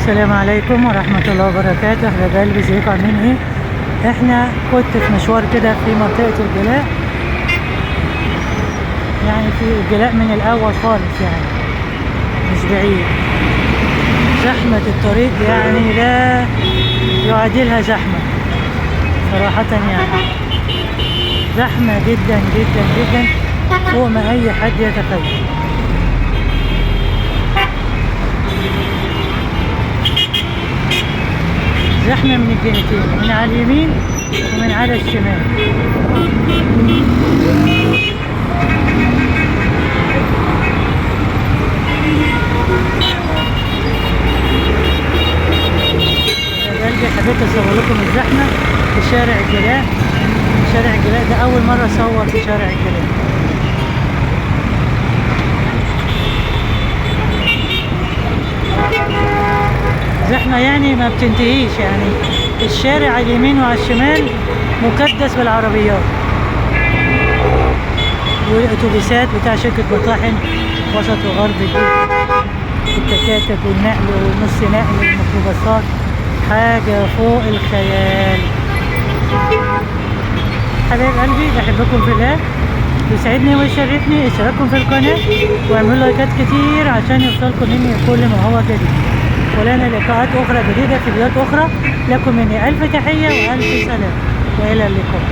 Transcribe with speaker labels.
Speaker 1: السلام عليكم ورحمة الله وبركاته. حبايب قلبي، ازيكم عاملين ايه؟ احنا كنت في مشوار كده في منطقة الجلاء، يعني في الجلاء من الاول خالص، يعني مش بعيد. زحمة الطريق يعني لا يعادلها زحمة صراحة، يعني زحمة جدا جدا جدا فوق ما اي حد يتخيل. زحمة من الجهتين، من على اليمين ومن على الشمال. يا قلبي حبيت اصور لكم الزحمة في شارع الجلاء. شارع الجلاء ده أول مرة أصور في شارع الجلاء. زحمة يعني ما بتنتهيش، يعني الشارع على اليمين وعلى الشمال مكدس بالعربيات والأتوبيسات بتاع شركة مطاحن وسط وغرب الجيزة، التكاتك والنقل والنص نقل والميكروباصات، حاجة فوق الخيال. حبايب قلبي بحبكم في الله، يسعدني ويشرفني اشتراككم في القناة واعملوا لايكات كتير عشان يوصلكم مني كل ما هو جديد. ولنا لقاءات أخرى جديدة في فيديوهات أخرى. لكم مني ألف تحية وألف سلام، وإلى اللقاء.